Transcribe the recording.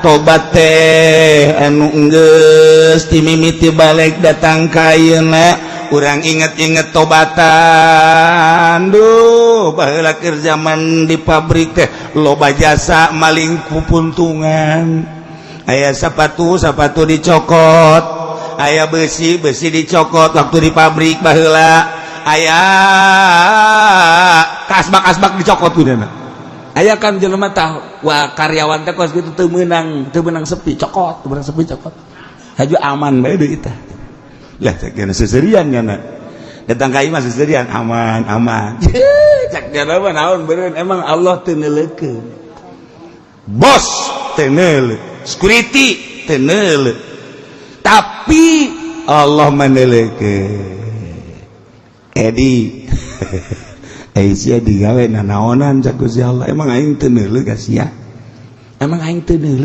Tobat teh anu enggeus ti mimiti balig datang ka ayeuna, urang inget-inget tobatan. Duh, baheula keur zaman di pabrik teh loba jasa maling pupuntungan. Aya sepatu, sepatu dicokot, aya besi, besi dicokot. Waktu di pabrik baheula aya kasbak, kasbak dicokot. Udah aya kan jelema tah, wah, karyawan teh kos gitu, teu meunang, teu meunang sepi, cokot, teu meunang sepi, cokot. Haju aman bae deui tah. Lah, cek dina seserian nya datang ka imah seserian, aman aman. Cek dina mah naon beureun, emang Allah teu neuleukeun, bos teu neuleuh, security teu neuleuh, tapi Allah meneuleukeun. Edi, eh, sia digawe nanaonan? Cak Gusti Allah, emang aing teu neuleuh ka sia? Emang aing teu neuleuh?